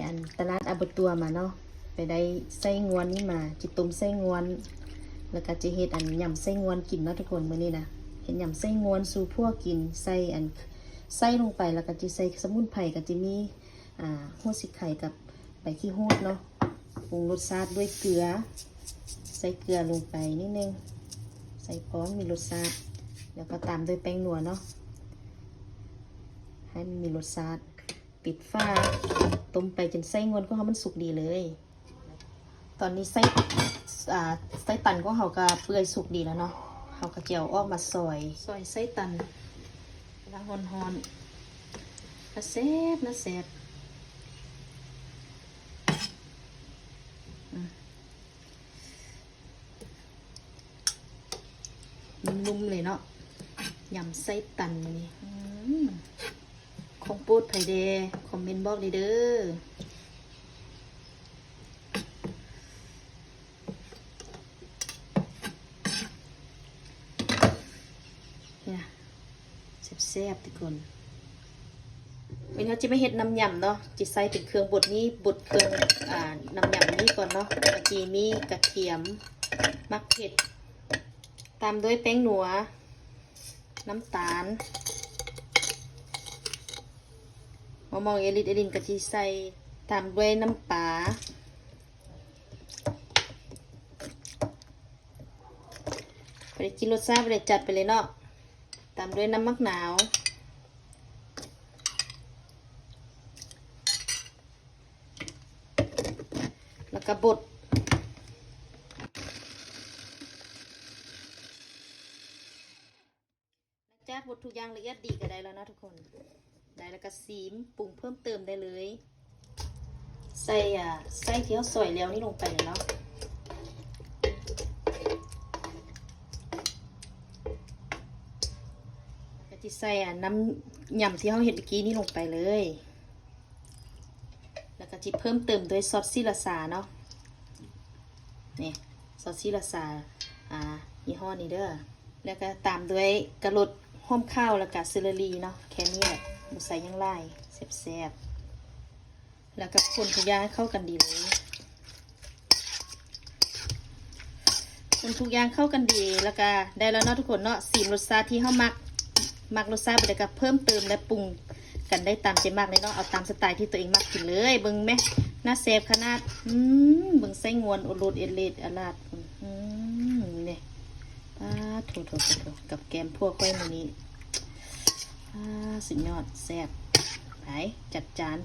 ອັນຕະຫຼາດອາບົວຕົວມາເນາະ ໄປໄດ້ໄສ້ງວນນີ້ມາ ຊິຕົ້ມໄສ້ງວນ ແລ້ວກໍຈະເຮັດອັນຫຍ້ຳໄສ້ງວນກິນເນາະທຸກຄົນ. ມື້ນີ້ນະ ເຮັດຫຍ້ຳໄສ້ງວນສູ່ພວກກິນ ໃສ່ອັນ ໃສ່ລົງໄປ ແລ້ວກໍຈະໃສ່ສະໝຸນໄພ ກໍຈະມີ ອ່າ ຫົວສີໄຄກັບໃບຂີ້ຫູດເນາະ. ປຸງລົດຊາດດ້ວຍເກືອ ໃສ່ເກືອລົງໄປນິດໜຶ່ງ ໃສ່ພໍມີລົດຊາດ ແລ້ວກໍຕາມດ້ວຍແປ້ງນົວເນາະ ໃຫ້ມັນມີລົດຊາດ. ປິດຝາ ຕົ້ມໄປຈົນໄສ້ງວນຂອງເຮົາມັນສຸກດີເລີຍ. ຕອນນີ້ໄສ້ ອ່າ ໄສ້ຕັນຂອງເຮົາກໍເປື່ອຍສຸກດີແລ້ວເນາະ ເຮົາກໍຈະເອົາອອກມາຊອຍ ຊອຍໄສ້ຕັນ ກຳລັງຮ້ອນໆ ໜ້າແຊບ ໜ້າແຊບ ອືມ ນຸ້ມໆ ເລີຍເນາະ ຫຍ້ຳໄສ້ຕັນມື້ນີ້ ອືມ ຂອງໂປດໃຜແດ່ ຄອມເມັນບອກແດ່ເດີ. ແຊບໆ ທຸກຄົນ ມື້ນີ້ເຮົາຈະມາເຮັດນ້ຳຫຍ້ຳເນາະ ຈະໃສ່ເປັນເຄື່ອງບົດນີ້ ບົດເຄື່ອງ ອ່າ ນ້ຳຫຍ້ຳນີ້ກ່ອນເນາະ ກໍຈະມີກະທຽມ ໝາກເຜັດ ຕາມດ້ວຍແປ້ງນົວ ນ້ຳຕານ ມອງໆ ເອລິດເອລິນກໍຊິໃສ່ ຕາມດ້ວຍນ້ຳປາ ພໍໄດ້ກິນລົດຊາດ ບໍ່ໄດ້ຈັດໄປເລີຍເນາະ ຕາມດ້ວຍນ້ຳໝາກນາວ ແລ້ວກໍບົດ ຫຼັງຈາກບົດທຸກຢ່າງລະອຽດດີກໍໄດ້ແລ້ວເນາະທຸກຄົນ ໄດ້ແລ້ວກໍຊີມ ປຸງເພີ່ມເຕີມໄດ້ເລີຍ ໃສ່ ອ່າ ໄສ້ທີ່ເຮົາຊອຍແລ້ວນີ້ລົງໄປເລີຍເນາະ ກໍຊິໃສ່ ອ່າ ນ້ຳຫຍ້ຳທີ່ເຮົາເຮັດເມື່ອກີ້ນີ້ລົງໄປເລີຍ ແລ້ວກໍຊິເພີ່ມເຕີມດ້ວຍຊອດສີລາຊາເນາະ ນີ້ ຊອດສີລາຊາ ອ່າ ຍີ່ຫໍ້ນີ້ເດີ ແລ້ວກໍຕາມດ້ວຍກາລົດ ຫອມຂາວ ແລ້ວກໍເຊີລລີເນາະ ແຄ່ນີ້ແຫຼະ ບໍ່ໃສ່ຫຍັງຫຼາຍ ແຊບໆ ແລ້ວກໍຄົນທຸກຢ່າງໃຫ້ເຂົ້າກັນດີເລີຍ ຄົນທຸກຢ່າງເຂົ້າກັນດີ ແລ້ວກໍໄດ້ແລ້ວເນາະທຸກຄົນເນາະ ຊີມລົດຊາດທີ່ເຮົາມັກ ມັກລົດຊາດແບບໃດກໍເພີ່ມເຕີມ ແລະ ປຸງກັນໄດ້ຕາມໃຈມັກເລີຍເນາະ ເອົາຕາມສະໄຕທີ່ຕົວເອງມັກກິນເລີຍ. ເບິ່ງແມະ ໜ້າແຊບຂະໜາດ ອືມ ເບິ່ງໄສ້ງວນໂອດໂລດເອດເລດອາລາດ ອືມ ນີ້ເດ້ ປາໂທ້ໆໆໆ ກັບແກ້ມພວກຂ້ອຍມື້ນີ້ ປາ ສຸດຍອດ ແຊບ ໄປ ຈັດຈານ.